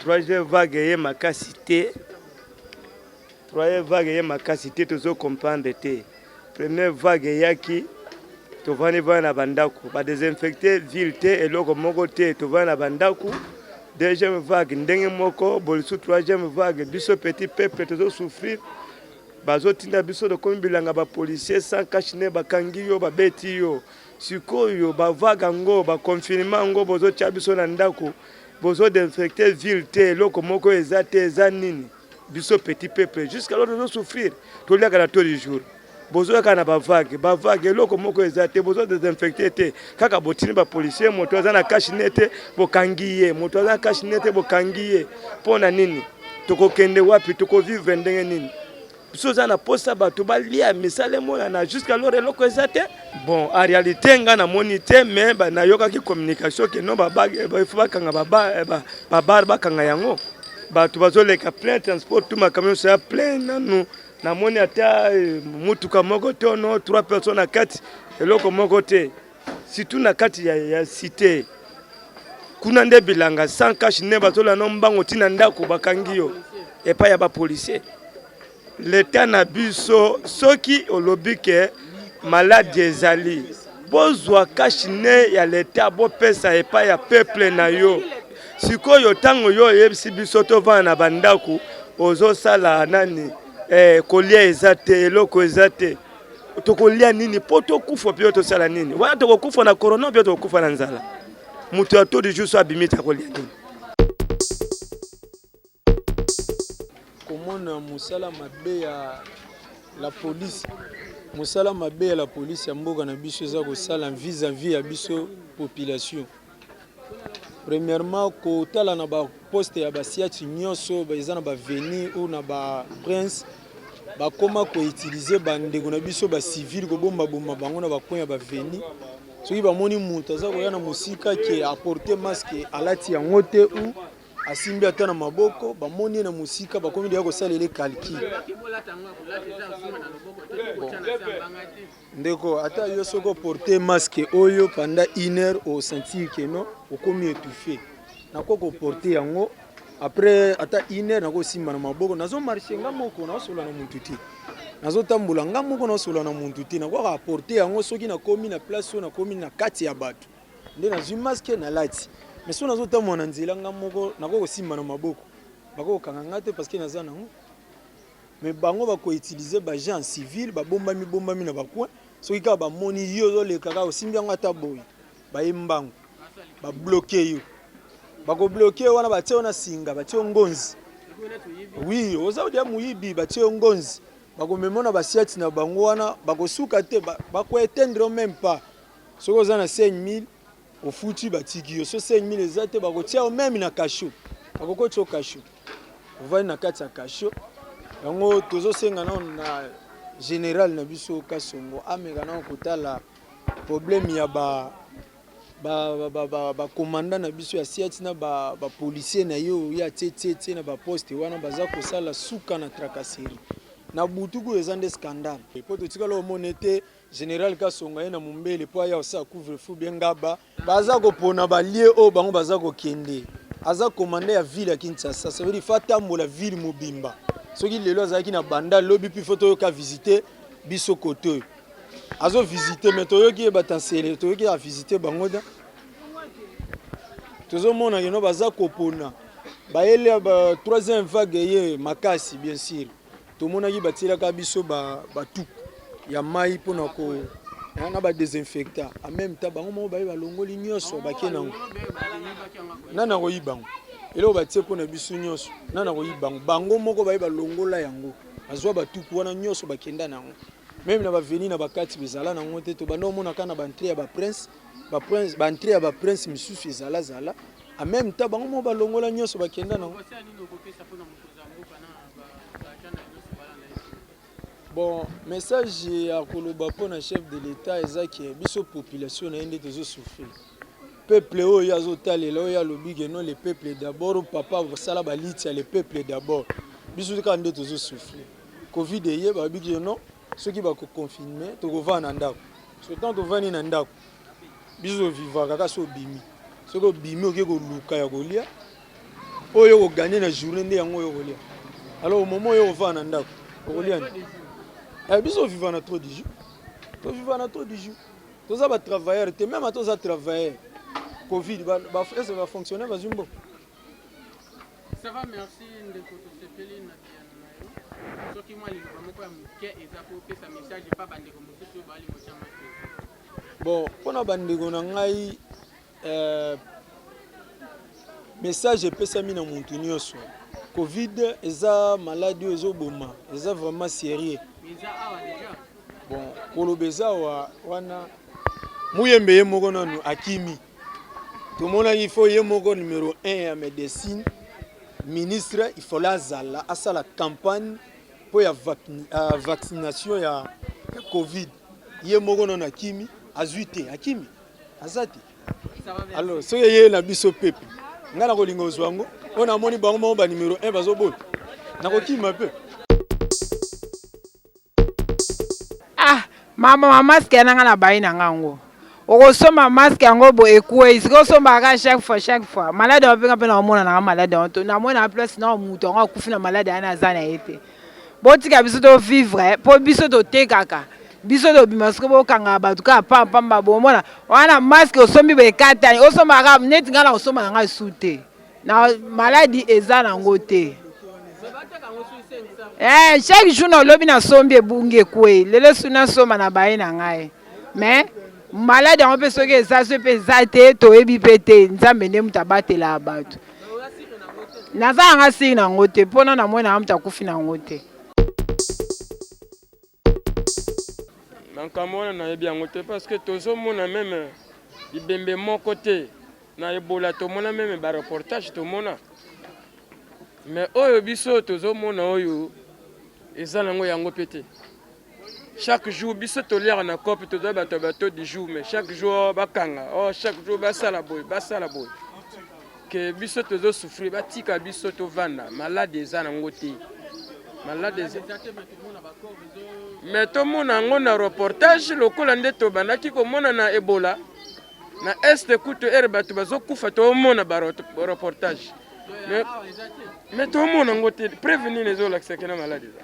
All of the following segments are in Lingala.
Troisième vague eye makasi te. Troisième vague eye makasi te, tozo comprendre te. Première vague eyaki tovandi vandi na bandako, ba désinfecter ville te, eloko moko te, tovandi na bandako. Deuxième vague ndenge moko, bolisu troisième vague, biso petit peuple tozo souffrir. Bazotinda biso tokomi bilanga ba policiers sans cache-nez, bakangi yo, babeti yo. Sikoyo ba vague yango, ba confinement yango bozotia biso na ndako, bozo désinfecter ville te, eloko moko eza te, eza nini? Biso petit peuple jusqu'alors tozo souffrir, toliaka na tous les jours. Bozoyaka na ba vague, ba vague eloko moko eza te, bozo désinfecter te, kaka botini ba policier, moto aza na cache-nez te, bokangi ye, moto aza na cache-nez te, bokangi ye. Mpo na nini? Tokokende wapi? Tokovivre ndenge nini? Biso oza na posa bato balia, misala emonana, jusqu'alors eloko eza te. Bon, en réalité nga namoni te, mais nayokaki communication ke non, faut bakanga babar, bakanga yango, bato bazoleka plein transport, tout makambo nyonso ya plein. Nanu namoni ata mutuka moko te, no trois personnes na kati, eloko moko te, surtout na kati ya cité kuna nde bilanga sans cache-nez, bazolanda mbango ntina ndako, bakangi yo epai ya bapolicier. Leta na biso, soki olobi ke maladi ezali, bozwa cache-nez ya leta, bopesa epai ya peuple na yo. Sikoyo ntango yo oyebisi biso tovanda na bandako, ozosala nani? Kolia eza te, eloko eza te, tokolia nini mpo tokufa? Mpe tosala nini wana? Tokokufa na corona mpe tokokufa na nzala. Moto ya taux du jour so abimi te, akolia nini? Komona mosala mabe ya la police, mosala mabe ya la police ya mboka na biso eza kosala vis-à-vis ya biso population. Premièrement, kotala na baposte ya basiati nyonso eza na baavenue ou na baprince, bakóma koutiliser bandeko na biso bacivile, kobombabomba bango na bacoin ya baavenue. Soki bamoni moto aza koya na mosika ke aporte masque, alati yango te ou asimbi ata na maboko, bamoni ye na mosika, bakomi deya kosalela calcul. Bon, ndeko, ata yo soki oporte masque oyo pendant une heure, osentir ke no okomi étouffé. Nakoki koporte yango après ata une heure, nakosimba na maboko, nazomarche nga moko, naosola na mutu te, nazotambola nga moko, naosola na mutu te. Nakoka aporte yango soki nakomi na place oyo nakomi na kati ya bato, nde nazwi masque nalati. Mais soki nazotambola na nzela nga moko, nakoki kosimba na maboko, bakoki kokanga nga te parce que naza nango. Mais bango bakoutiliser baagent en civil, babombami bombami na bacoin. Soki kaka bamoni yo ozoleka, kaka osimbi yango ata boye, baye mbangu babloquer yo. Bakobloquer wana, batie yo na singa, batie yo ngonzi. Oui, oza odia moyibi, batie yo ngonzi, bakomema na basiati na bango wana, bakosuka te, bakoéteindre yo même pas. Soki oza na 5000, ofuti, batiki yo. So 5000 eza te, bakotia yo même na cachot, bakokotia yo cachot, ovandi na kati ya cachot yango. Tozosenga nano na général na biso Kasongo ameka nano kotala problème ya ba bacommandant na biso ya siati na bapolicier na ye oyo atie tie tie na baposte wana. Baza kosala suka na tracasserie na butu kuyo, eza nde scandale. Mpo totikala omona ete général Kasongo ye na mombele mpo aya kosala couvre-feu bien. Ngaba baza kopona balie oyo bango baza kokende. Aza commandant ya ville ya Kinshasa, ça veut dire faut atambola ville mobimba. Soki lelo azalaki na banda, lobi mpi faut toyoka visite biso kote oyo azovisite. Mais toyoki ye batansele, toyoki avisite bango da, tozomona keno baza kopona bayele ba troisième vague ye makasi. Bien sûr, tomonaki batielaka biso batuku ya mai mpona ko na badésinfectant. En même temps, bango moko baye balongoli nyonso, bake nango. Nani akoyiba yango? Eloko batie mpona biso nyonso, nani akoyiba yango? Bango moko baye balongola yango, bazwa batuku wana nyonso, bakenda na yango. Même na baavenue na bakati bezala nango te. Tobanda omona kaka na baentrée ya baprince, baentrée ya baprince misusu ezalazala. En même temps, bango moko balongola nyonso, bakenda nango. Bon, message ya koloba mpona chef de l'État eza ke biso population na ye nde tozosouffrir. Peuple oyo azotalela, oyo alobi ke non, le peuple d'abord, papa osala baliti ya le peuple d'abord, biso kaka nde tozosouffrir. Covid eye, balobi ke non, soki bakoconfine, tokovanda na ndako. So tant tovandi na ndako, biso tovivaka kaka so obimi. Soki obimi, oke koluka ya kolia. Oyo okoganye na journée nde yango oyo okolia. Alors au moment oyo okovanda na ndako okolia nini? Eh, biso oviva na trop du jour, toviva na trop du jour, toza batravailleur te, meme ata oza travailleur, covid ese bafonctionnaire bazwi mbongo. Ça va, merci ndeko, tosepeli na biyano na yo. Soki mwa liloba moko ya moke eza po opesa message epa bandeko mosusu oyo baali kotya masque. Bon, mpona bandeko na ngai, message epesami na mutu nyonso: covid eza maladi oyo ezoboma, eza vraiment sérieux. Eza awa déjà. Bon, koloba eza awa wana, Muyembe ye moko nanu akimi. Tomonaki fo ye moko numéro 1 ya médecine, ministre, il fallait azala asala campagne mpo ya vaccination ya covid. Ye moko nanu akimi, azwi te, akimi, aza te. Alors soki eye na biso pepe, ngai nakolinga ozwa yango oyo namoni bango moko ba numéro 1 bazoboya, nakokima mpe. Ah mama, ma masque na nga na bayi na nga yango. Okosomba masque yango bo ekwei, sikoyo osombaka chaque fois, chaque fois. Malade yango mpenga mpe na omona nanga malade yango to namoni na place na moto yango akufi na malade yana, aza na ye te. Botika biso tovivre, mpo biso totekaka, biso tobima. Sikoyo bokangaka bato kaka pampamba, bomona wana masque osombi boye ekatani, osombaka neti ngai na kosomba na ngai su te na maladi eza nango te. Chaque jour nalobi nasombi, ebungi, ekwei. Lelo su nasomba na baye na ngai, mais maladi yango mpe soki eza so mpe eza te, toyebi mpe te. Nzambe nde moto abatelaka bato. Naza nanga siri na yango te, mpona namoni nanga moto akufi na yango te. Makambo wana nayebi yango te, parce que tozomona même libembe moko te. Na Ebola tomona même bareportage, tomona, mais oyo biso tozomona oyo eza nango yango mpe te. Chaque jour biso toliaka na cope, toza bato ya bato du jour, mais chaque jour bakanga, oh, chaque jour basala boye, basala boye, ke biso tozosouffrir. Batika biso tovanda. Malade eza nango te, malade eza, mais tomona yango na reportage lokola nde tobandaki komona na Ebola na Est. Kutu ere bato bazokufa, tomona bareportage, mais tomona yango te. Preuve nini ezolakisaki na malade eza?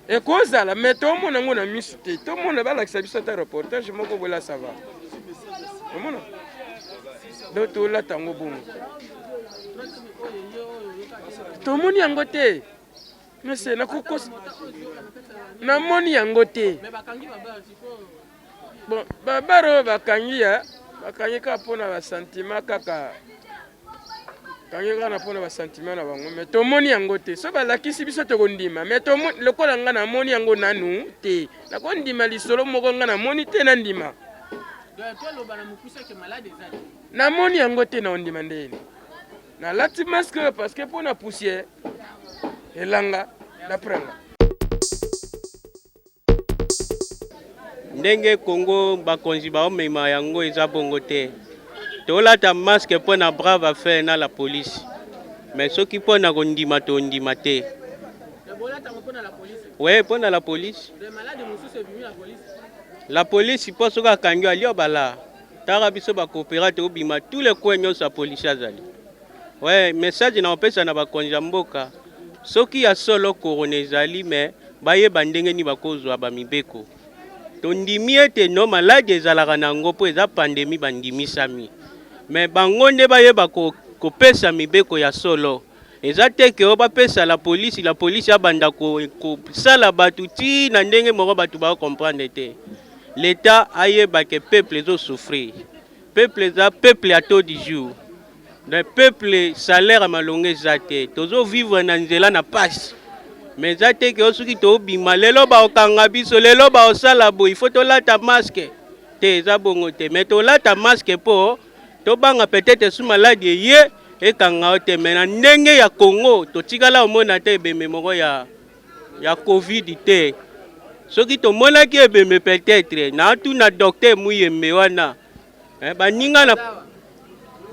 Ekozala, mais tomona yango na misu te. Tomona, balakisa biso ata reportage moko bola, ça va. Omona, donc tolata yango bongo, tomoni yango te. Mese nakokosa, namoni yango te. Bon, babare oyo bakangi ya bakangi kaka mpona basentiment, kaka kangi kaka na mpona basentiment na bango, mais tomoni yango te. So balakisi biso, tokondima, mais lokola nga namoni yango nanu te, nakondima lisolo moko nga namoni te, nandima namoni yango te, na ondima ndeni nalati masque oyo, parce que mpo na poussière elanga d'après nga. Ndenge Kongo bakonzi baomema yango eza bongo te. Tolata masque mpo na brave affaire na la police, mais soki mpo na kondima, tondima te. We mpo na la police, la police mpo soki akangi alio bala taka biso bakopera, tobima tous les coins nyonso ya policier azali. We message na kopesa na bakonzi ya mboka: soki ya solo corona ezali, mais bayeba ndenge nini bakozwa bamibeko. Tondimi ete no maladi ezalaka na yango mpo eza pandémie, bandimisami, mais bango nde bayeba kopesa mibeko ya solo. Eza te ke oyo bapesa la polisi, la polisi abanda kosala bato ti na ndenge moko bato bakocomprendre te. L'État ayeba ke peuple ezosouffrir, peuple eza peuple ya taux du jour. Donc peuple, salaire ya malongo eza te, tozovivre na nzela na pasi. Mais eza te ke soki tobima lelo baokanga biso, lelo baosala boye, il faut tolata masque te. Eza bongo te, mais tolata masque mpo tobanga peut-être su maladi eye ekanga yo te. Mais na ndenge ya Congo totikala omona te ebembe moko ya covid te. Soki tomonaki ebembe, peut-être naatuna docteur Muyembe wana, baninga na,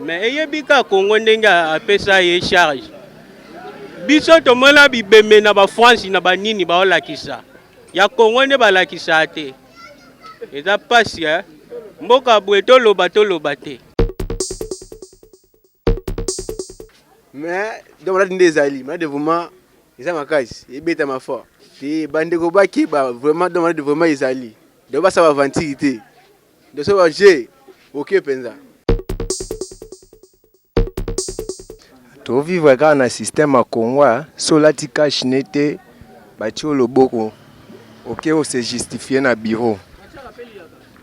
mais eyebi kaka Congo ndenge apesa ye charge. Biso tomona bibembe na bafrance na banini, baolakisa ya Congo nde balakisa te. Eza pasi, eh? Mboka boye toloba, toloba te. Mais donc maladi nde ezali maladi vraiment eza makasi ebetama fort te bandeko bakeba vraiment donc maladi vraiment ezali donc basala aventure te donc soki baje oke mpenza. To vivre kaka na système ya Congo so olati cache nez te batie yo loboko oke o se justifier na bureau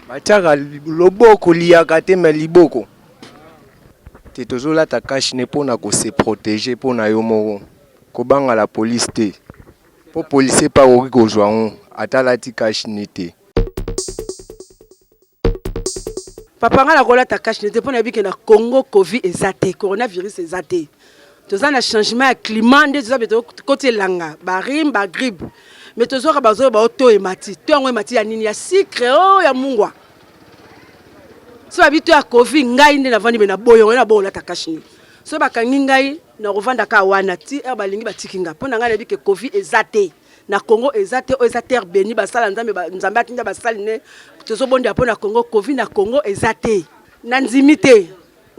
batiaka loboko liyaka te mais liboko te tozolata cache nez pona ko se proteger pona yo moko kobanga la police te po policier pe akoki kozwa yango ata alati cache nez te. Papa nga nakolata cache nez te mpo nayebi ke na Congo Covid eza te, coronavirus eza te. Toza na changement ya climat nde toza tokoti elanga ba rhume ba grippe mais tozoka bazoyo bao to emati to yango emati ya nini ya sucre o oh, ya mungwa so babi to ya Covid ngai nde navandi me na boyongo na bokolata cache nez so bakangi ngai nakovanda kaka wana ti heure balingi batiki nga mpo na ngai nayebi ke Covid eza te. Na Congo eza te oyo eza terre bénie basala nzambe nzambe atinda basali ne tozobondela mpo na Congo Covid na Congo eza te na ndimi te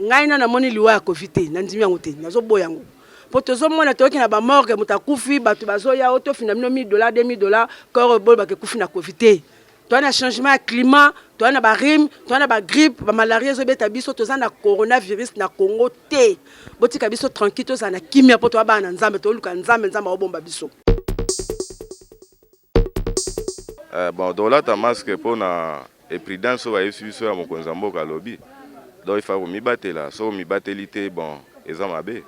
ngai na namoni liwa ya Covid te na ndimi yango te nazoboya yango mpo tozomona toyoki na bamorgue moto akufi bato bazoya o tofina bino 1000 dollars 2000 dollars corps bolobaka ekufi na Covid te toza na changement ya climat toza na barime toza na bagrippe bamalaria ezobeta biso toza na coronavirus na Congo te botika biso tranquille tozala na kimia mpo toza bana na nzambe toluka nzambe nzambe akobomba biso. Eh, bon tolata masque mpo na eprudence oyo bayebisi biso ya mokonzi ya mboka alobi donc ifa komibatela soki omibateli te bon eza mabe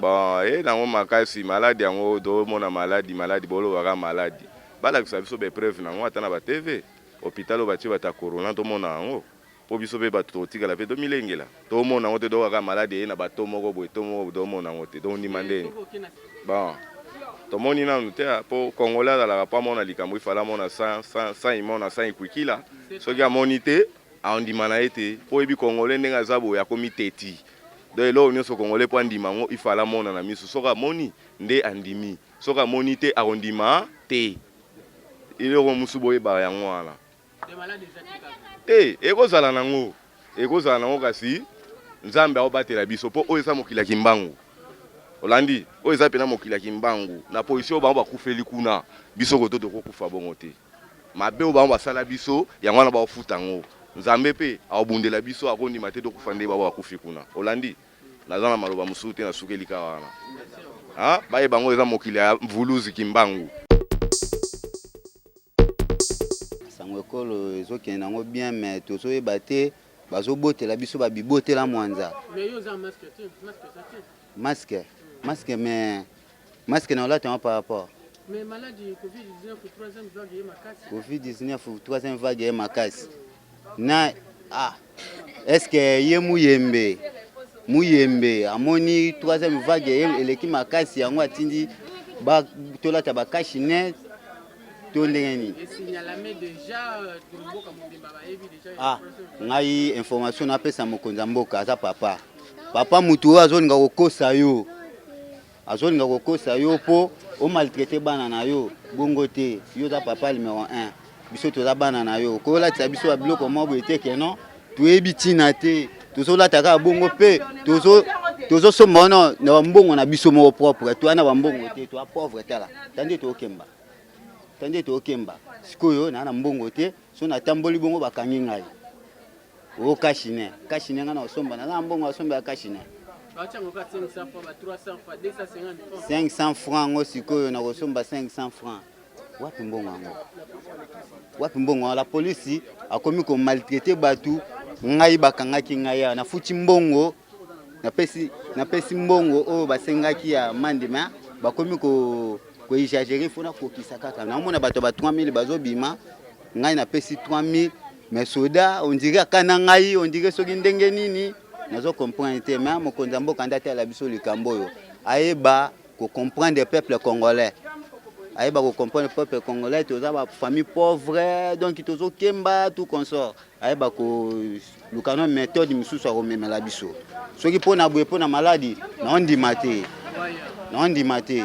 bon eye nango makasi maladi yango tomona maladi maladi bolobaka maladi balakisa biso baepreuve nango ata na batv hopital oyo batie bato ya corona tomona yango Po biso pe batu tokotikala pe tomilengela tomona yango te toyoka kaka maladi eye na ba taux moko boye taux moko boye tomona yango te tondima ndeni bon tomoni nanu te po congolais azalaka po amona likambo il fallait amona sans sans sans imona sans ikuikila soki amoni te andima na ye te po oyebi congolais ndenge aza boye akomi teti donc eloko nyonso congolais po andima yango il fallait amona na miso soki amoni nde andimi soki amoni te akondima te eloko mosusu boyebaka yango wana. Te ekozala nango ekozala nango kasi nzambe aobatela biso po oyo eza mokili ya kimbangu olandi oyo eza pena mokili ya kimbangu na position oyo bango bakufeli kuna biso koto tokokufa bongo te mabe oyo bango basala biso yango wana baofuta yango nzambe pe aobundela biso akondima te tokufa nde bango bakufi kuna olandi naza na maloba mosusu te nasukeli kaka wana bayeba yango eza mokili ya mvuluzi kimbangu. Sango ekolo ezokende nango bien mais tozoyeba te bazobotela biso ba bibotela mwanza. Mais yo oza masque te, masque eza te. Masque, masque mais masque na olata yango par rapport. Mais maladi Covid-19 troisième vague ye makasi. Covid-19 troisième vague ye makasi. Na ah est-ce que ye muyembe muyembe amoni troisième vague ye eleki makasi yango atindi ba tolata ba cache nez to ndenge nini? Ah, ngai information napesa mokonzi ya mboka aza papa papa motu oyo azolinga kokosa yo azolinga kokosa yo mpo omaltraite bana na yo bongo te yo oza papa numero 1 biso toza bana na yo kolatisa biso ya biloko moko boye te keno toyebi ntina te tozolata kaka bongo mpe tozosomba wana na bambongo na biso moko propre toya na bambongo te toya pauvre tala tande tokemba tande tokemba sikoyo naa na mbongo te so natamboli bongo bakangi ngai o kashine kashine ngai na osomba naza na mbongo asomba ya kashine 500 francs yango sikoyo nakosomba 500 francs wapi mbongo yango wapi mbongo yango la polisi akomi komaltraite bato ngai bakangaki ngai awa nafuti mbongo napesi napesi mbongo oyo basengaki ya mande ma bakomi ko koexagere fo nakokisa kaka naomona bato ba 3000 bazobima ngai napesi 3000 mais soda ondire akana ngai ondire soki ndenge nini nazo comprendre te mais mokonzi ya mboka nde atala biso likambo oyo ayeba ko comprendre peuple congolais ayeba ko comprendre peuple congolais toza ba famille pauvre donc tozokemba tout consort ayeba koluka no méthode mosusu akomemela biso soki mpo na boye mpo na maladi naondima te naondima te.